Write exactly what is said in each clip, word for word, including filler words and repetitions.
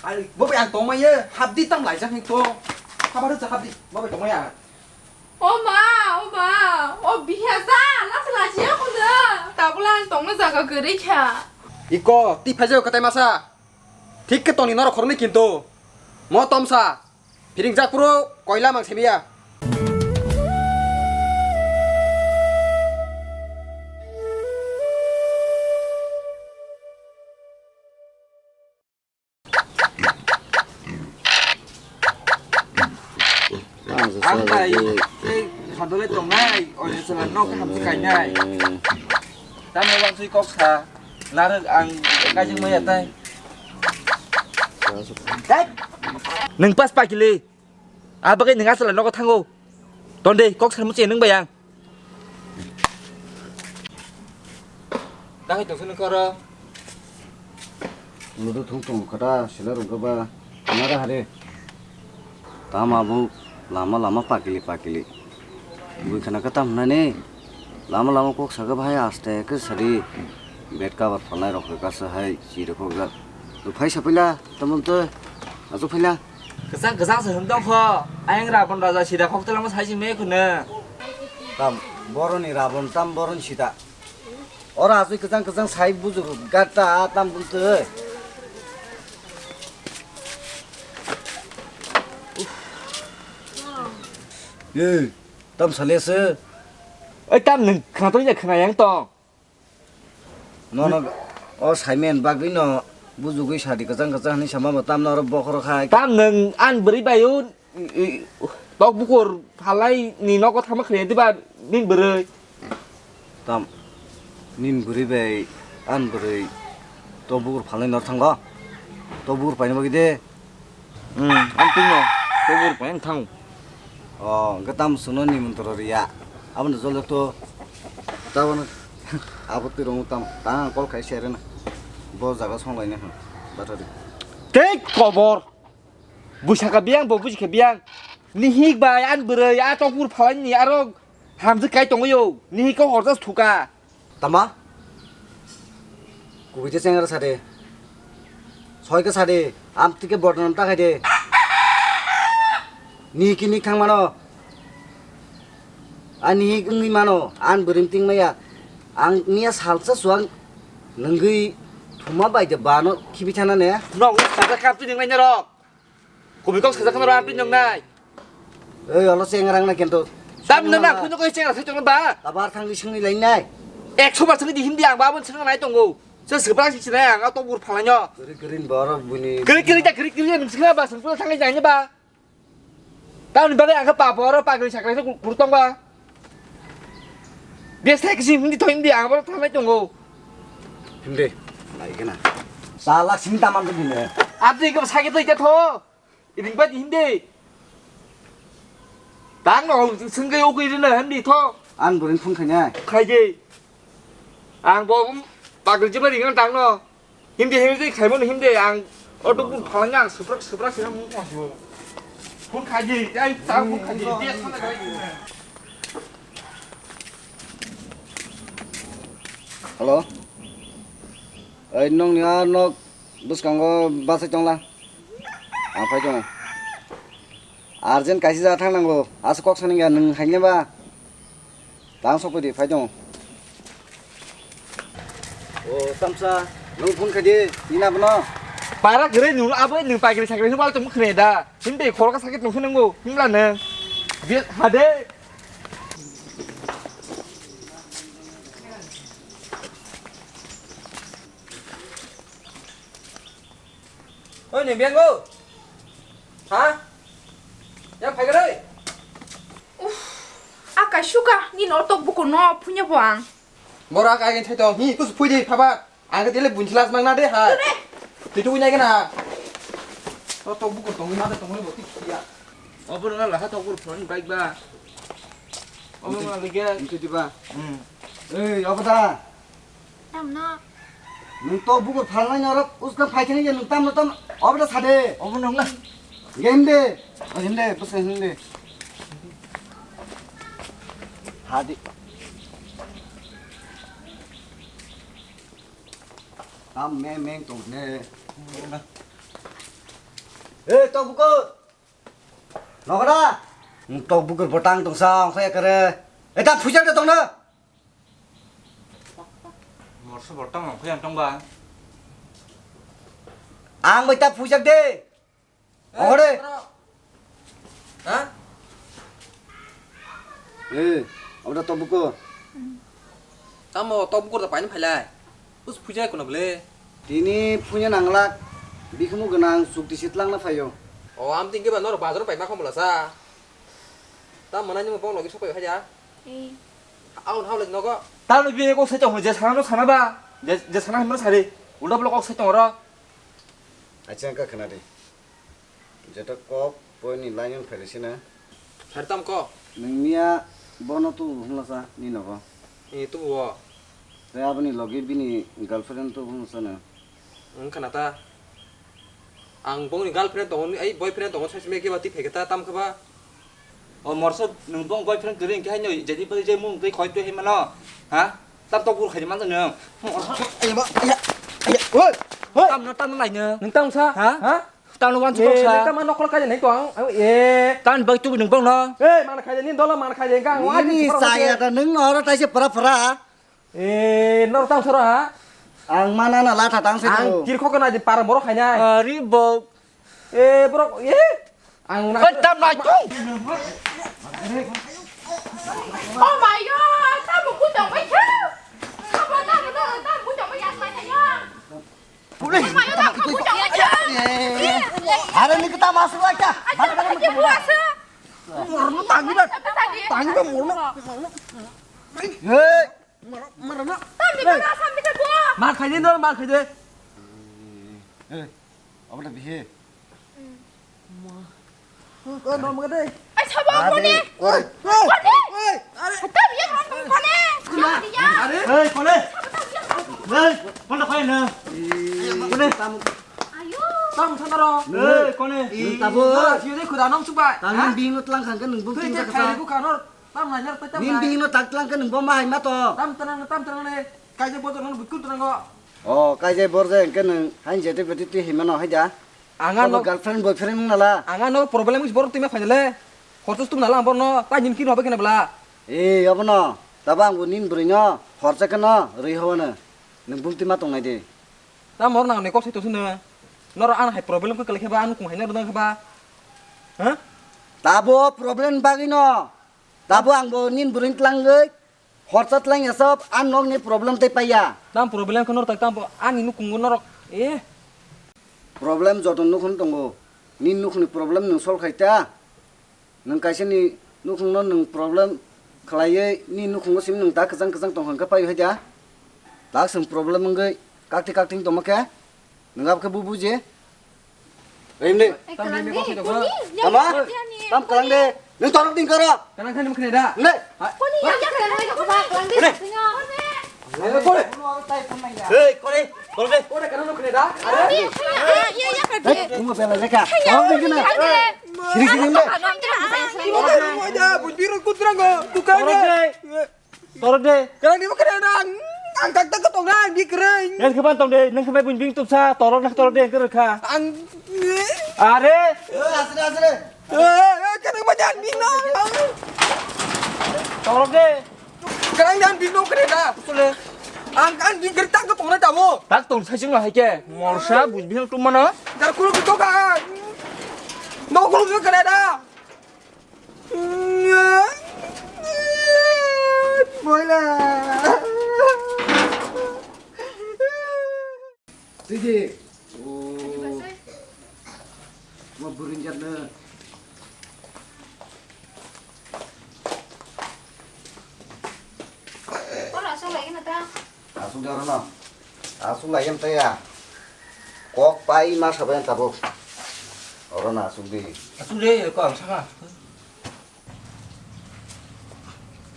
Ai, bo bai ang tongmaiya, hapdi tam laijak ni to. Habar cha hapdi, bo bai tongmaiya. O ma, o ma, o biha sa, las lajiya kono. Tabula ang tongna jaga kwrwi kha. Iko, ti phaijao kwtai masa. Thik khe tongni norok khoroknwi kinto. Mo tomsa. Phiring jak phuru koila mang simiya. Ang bai, tei khandolai tongnai, oile chwla nok hamsi kainai. Tamo wansui kok sa, narwk ang kaijak maya tai. Dai! Nwng pas pakili. Abagwi nwng aswla nogo thango. Tonde, kok salmu che nwng bai ang. Dahai tongsa nung koro. Ludu thung thung kata sila rung kaba nara hare. Tama bu lama lama pakili pakili. Bui khana kata hwnani lama lama kok saka bahai aste ke sari bed cover phalnai rok kasa hai chi rok kok jak. Phai sapila tamon to ajo phaila. Kwchang kwchang se hwn tong kho. Ayang Rabon Raja sida khok twlangma sai se me khwno. Tam boroni Rabon tam boroni sida. Ora asui kwchang kwchang sai bujur gata tam bul twi. Ye, tam sale se. Oi tam nwng khna tong ya khna yang tong. Nono o saimen bagwi no bujugwi sadi kwchang kwchang hinwi sama bo tamno oro bokhoro khai. Tam nwng an bwrwi bai o, i, i, tok bukur phalai ni nogo thangma khwlai diba nin bwrwi. Tam nin bwrwi bai an bwrwi tok bukur phalai nor thango. Tok bukur paina bagwi de. Hmm, ang tungno, tobur pang thang. Oh, hwnkhe tamo chwngno nimantron rwya. Abono jole to, tabano abo twi rwngmo tamo. Ta ang call khai se rwna. Bo jaga songlaina hwn, bathari. Tei kobor. Buisaka biyang bo bujikha biyang. Nihik bai an bwrwi a tobur phalani aro hamjwk kai tongwi o. Nihik kok horjas thuka. Tama? Kubui je chengra sade. Soi khe sade. Am tike bodnam ta khaide. Ni ki ni khang mano. Ani hi wngwi mano. An bwrwi ting maya. Ang niya salsa suang nungwi thuma bai de bano khibi thana ne. Nok sajak kap tu ning nai rok. Kubui kok sajak khano ram pin nongnai. Ei, olo chengrang na kento. Tam na na, kuno koi chengrang sai tongno ba. Tabar thangni singni lainai. Ekso bar singni di hindi ang babon singnai tongo. Se sebra sing sinai ang to bur phalai no. Kiri kiri bor buni. Kiri kiri ta kiri kiri ning singna ba sing pura thangai jani ba. Tamni bagwi ang khe pap oro pagri sakrai se kur tong ba. Bes thai kisi hindi thoi hindi ang oro thanai tongo. Hindi. Lai kena. Sa lak sini taman tu bini. Abdi ke sakit tu ija tho. Iring ba hindi. Tang no sengke o kiri na hindi tho. An burin phun khanya. Khai je. Ang bo pagri je ba ring tang no. Hindi hindi khaimano hindi ang auto kun phalangya ang suprak suprak sina mung ko. Kun khaji ai ta kun khaji dia sana khaji. Hello. Ai nong ni ar nok bwskango bachai tongla. Ang phai tongo. Urgent kaisa jaga thang nango. Asa kok sani ga nwng haikhe ba. Tang sokphaidi phai tongo. O tamsa nwng phone khaidi nina bono. Para gre nwng abo nwng pagri sakri nwng bal tong khne da. Himbe khoro ka sakit nwng phone ngo. Himla nwng. Be hade. Oi, ni bengo. Ha? Ya, phai gre. Uff, a kaisuka, ni no tok buko no, phunya bo ang. Bora ka gen thai tong. Hi, kus phui de, phaba. Ang ke tele bunchlas mang na de, ha. Tui tu nai kana. To tok buko tong na de tong ni bo tik ya. Obo na la ha tok bur phone bike ba. Obo na le ge. Itu di ba. Hmm. Ei, apa ta? Tamno. Nwng to bukur phalnai norok uska phaithani je nwng tamno tam obo da sade. Obo nwng na. Ge himde. O himde, bwswk himde. Hadi. Tam meng meng tong ne. Ei, tok bukur. Nokra. Tok bukur botang tongsa, ongkha ekare. Eta phuja de tongna. Morso botang ongkha yang tongba. Ang bai ta phuja de. Ore. Ha? Eh, abra tobuko. Tamo tobuko da paini phailai. Us phuja kono bole. Tini phunya nanglak. Bikhumu gwnang chukti sitlangna phaio. O, am tingke ba nor bazar paima khomla sa. Tam manani mo bong logi sopai haja. Eh. Aun haulai nogo. Tamo bi ko se chong je sana no sana ba. Je, je sana himra sari. Ulda bolo kok se chong ro. Acha ka khana de. Jeta kok poini line on phairi sina. Phairi tam ko? Nung miya bono tu hwnlasa ni nogo. E tu bo. Te aboni logi bini girlfriend tu hwnlasa na. Wng khana ta. Ang bongni girlfriend tongo, ai boyfriend tongo, sai simi khe ba twi phai khe ta tam khe ba. O morso nung bong boyfriend kwrwi hwnkhe haino jadi pai je mung twi khoi twi hai mano. Ha? Tam tok bur khaidi manjak nung. Morso. Ayama, aya, aya, oi, oi. Tam no, tam no lai no. Nung tam sa? Ha? Ha? Tang wan Eh, chukha sa. Tama nokol kaja nai tong. Au, eh. Tang bai tu nung bang no. Eh, mana kaja ni dola mana kaja kang. Ini saya ada neng oro taise pura pura. Eh, nor tang sora ha. Ang mana na lata tang se. Ang kirkho kana di para borok khainai. Ari bo. Eh, borok, eh. Ang na. Kan tam nai tu. Oh my God, tamo ku tong bai kha. Tamo, tamo, tamo, tamo ku tong bai ya, ya. Are ni kita masuk aja. Morno tangi ba. Tangi ba morno. Hei. Mar khaide no, mar khaide. Hei. Abo ta bihe. Ko no mo de. Ai sabo kone. Kone. Kone. Are. Tam ye rom kone. Are. Hei, kone. Hei, kone koi na. Kone. Ayo. Tam sana ro. Hei, kone. Tabo. Sio de khuda nom subai. Tam bing no tlang khang ke nung bung tin ka. Khairi bu kanor. Tam nai jar ta tam. Bing no tak tlang ke nung bo ma hai ma to. Tam tanang, tam tanang ne. Kaije bojor no bikul tanang go. O, kaije borje ke nung hain jete beti ti himano haida. Ang ano girlfriend boyfriend wng nala. Ang ano problem wngsi borok twima phainale. Horchos tum nala ang borno, tai nin kino bai kene bla. Ee, obono. Tabo ang bo nin bwrwi no horcha keno rwi hobano. Nwng bumtwi ma tongnai de. Tamo nang ni kok sai tongsi no. Noro ano hai problem khe kwlai khe ba, ano kung hai noro nang khe ba. Ha? Tabo problem bagwi no. Tabo ang bo nin bwrwi twlangwi. Horcha twlang ya sob, ang nokni problem tei paiya. Tam problem khe norok tai tam bo ani nukhungo norok. Eh. Problem joto nukhung tongo. Ni nukhungni problem nwng solve khai ta. Nwng kaisa ni nukhungno nwng problem khlaiwi ni nukhungo simi nwng ta kwchang kwchang tong hwnkhe pai hai da. Tak swng problem wngwi kakti kakti tongma khe nwng abo khe bu buji. Rimni. Tam ni kok sai tong. Tama? Tam kalang de. Nwng torok ding karo. Kalang thani mukhe da. Ne. Koni ya ya kalang de. Koni. Ayo kore. Hei, kore. Kore. Kore kalang mukhe da. Are. Ya ya ya. Hei, bungo bela leka. Torok ding kena. Siri siri ne. Bujiro kutrang go. Dukan. Torok de. Kerang di bukan ada. Ang tak tak tong na di kerang. Nang keban tong de, nang keban bing tup sa, torok nak torok de kerang kha. Ang. Are. Eh, asli asli. Eh, kerang macam di na. Torok de. Kerang yang di no kerang dah. Sule. Ang ang di kerang tak tong na tamu. Tak tong sa sing hai ke. Morsa bujbing tu mana? Dar kulu tu ka. No kulu tu kerang dah. Boila. Tiji. Oh. Mo buring jatna. Ora so lagi na ta. Asuk de orono. Asuk lai em taya. Kok pai ma sabai ang tabuk. Orono asuk di. Asuk de ko ang saka.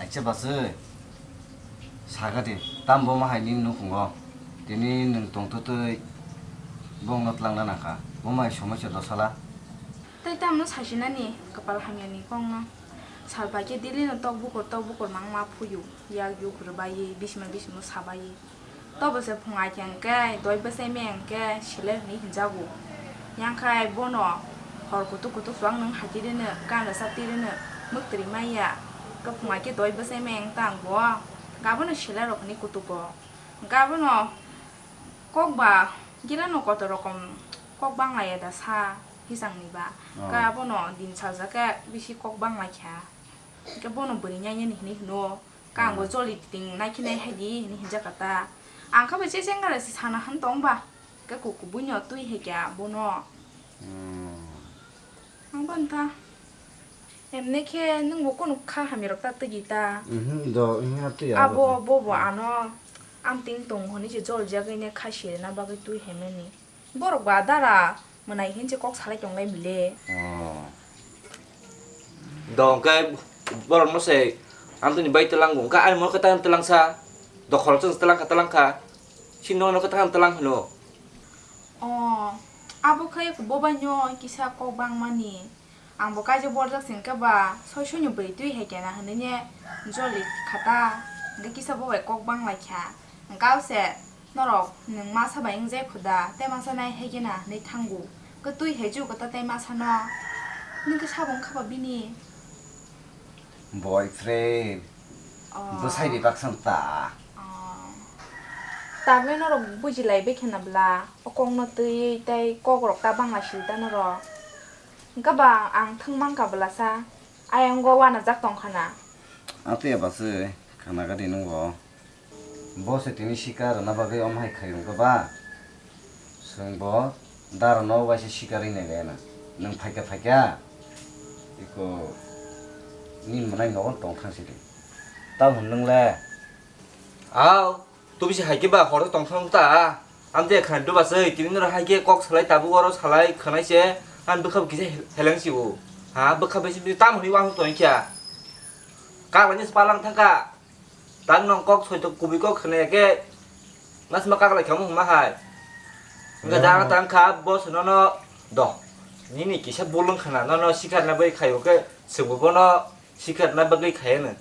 Acha basui. Saka di. Tam bo ma hai ni nukhungo. Tini nwng tongtwtwi bongno tlangna nangkha. Bo mai somai se dosala. Tai tamno sasinani kapal hamyani kongno. Salpai khe daily no tok bukur tok bukur mangma phuyu. Yak yu kwrwbaiwi bisima bisimo sabaiwi. Tobo se phung ai khe hwnkhe doi bwsai me hwnkhe sile hwnwi hinjago. Yang khai bono Hor kutuk kutuk swk nwng hai twi rwno, gana sak twi rwno, mwktwrwi maya. Khe phunga khe doi bwsai maya wng tang bo. Gabono selai rok hwnwi kutugo. Gabono kok ba girano kotor rokom kok bang laya da sa hisangni ba. Oh. Khe abono din sajak khe bisi kok bang lai kha. Khe bono bwrwi nai nai hwnwi hwno. Kang bo joli ting nai khe nai hai di hwnwi hinjak kha ta. Ang khe bo je jengara se sana han tong ba. Khe kuku buino twi hai khe bono. Hmm. Ang bo wng ta. Emne khe nwng bo kunu kha hamya rok ta twi ta. Mhm, do, mhm, twi ya. Abo bo bo ano. Ang ting tong hwnwi se jol jagwi ne kha sirina bagwi twi hai mani. Borok ba dara mwnai hinse kok salai tonglai bile. Oh. Do hwnkhe borokno se amtwini bai twlang bo. Hwnkhe ani mokhe tang twlang sa. Dokhor chwng twlang kha, twlang kha. Sini nono khe tang twlang hwno. Oh, abo khe bobaino kisa kok bangmani. Ang bo kaisa borjak sini khe ba soi soi ni bwrwi twi hai kena hwnwi ne joli kha ta. Hwnkhe kisa bo bai kok bang lai kha. Hwnkhe se norok nwng masa bai wng jai kho da, tei masa nai hai khe na hinwi thango. Khe twi hai ju kata tei masa no. Nwng khe sabo wng kha ba bini? Boyfriend. Oh. Bwsai ri baksa ta. Oh. Tabukhe norok buji lai bai khe na bla. O kok no twi tei kok rok ta bang lai si ta norok. Hwnkhe ba ang thwng man kha bwlasa, ayang go uanajak tong kha na. Amtwi ya bwswk, khana gari nung bo. Bo se tini sikar rwna bagwi omo hai khai rwngkha ba? Chwng bo dara no waisa sikar wi nai gaya na. Nwng phaikha phaikha. Iko nini mwnai nogo tong thang sidi. Tamo hwn nwng le? Aw. Tubisi hai khe ba hor tong thang ta. Amtwi khana duba se tini noro hai khe kok salai tabuk oro salai khwnai se. Ang bwkha bo kisa heleng si o. Ha bwkha bai si tam hwnwi uansuk tong kha. Kak bai se palang thang kha. Tang nong kok soi to kubui kok khwnai khe. Nasma kak lai khamu hwnma hai. Wngkha da ang tang kha bo se nono do. Nini kisa bulung khna nono sikar na bai khai o khe chwngbo bono sikar na bagwi khai ano.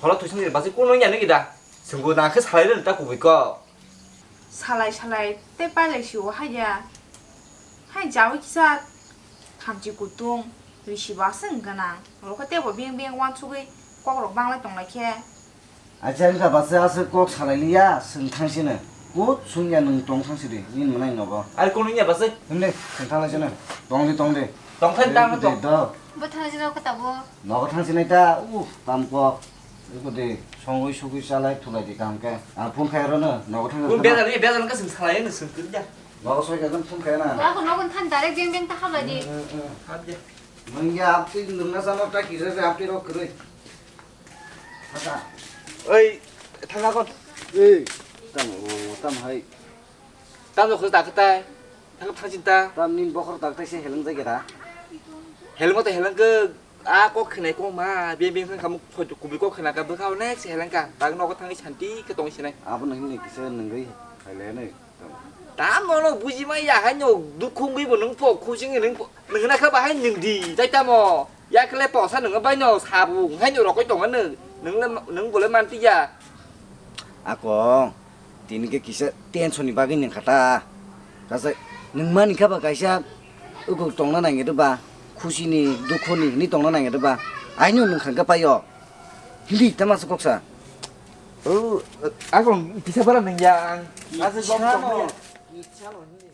Solo thwisong ni basi kuno ya nigi da. Sunggu na khe salai rwno ta kubui ko. Salai salai tei pailai si o haya. Hai jawi kisa thamchi kutung risi ba se wng gana. Oro khe tebo beng beng uansugwi kok rok banglai tonglai khe. Acha wngkha basi aswk kok salai liya, swng thang sino. Kut sung ya nwng tong thang sidi, nini mwnai nogo. Ai kuno ya basi. Himle, swng thang lai sino. Tong di, tong di. Tong thang tang to. Do. Bo thang sino khe tabo. Nogo thang sinai ta, uh, tam kok. Eko de, songwi sugwi chalai thulai di kaham khe. Ang phone khai rwno, nogo thang rwno. Bejal ni, bejal ka sing salai ni sing tun ja. Nogo soi ka phone khai na. Ako nogo thang direct beng beng ta khabai di. Hmm, hmm, hmm. Hab ja. Mungya apti nungna jano ta kire re apti rok kire. Kata. Oi, thang kon. Ei, tam, oh, tam hai. Tam no khos ta khatai. Thang thang chinta. Tam nin bokhor tak tai se heleng jai gera. Helmo ta heleng ke a kok khnai kok ma beng beng thang kamu khoi kubui kok khna ka bwkha ne se heleng ka. Tak no thang santi ke tong sinai. Abo nang ni kisa nang gai hai le ne. Tam no no buji ma ya hai no dukhu ngui bo nang po khujing nang po. Nang na kha ba hai nang di tai tamo. Ya kle po sa nang bai no sabu hai no rokoi tong ne. Nang le nang bo le manti ya. Akong, tini khe kisa tension ni bagwi nung kha ta. Kaisa nung mani kha ba kaisa ugo tongna nang edo ba, khusi ni, dukhu ni, ni tongna nang edo ba. Aino nung kha khe paio. Hindi tama se koksa. Oh, akong kisa bara nung ya ang. Asa gom tong ya.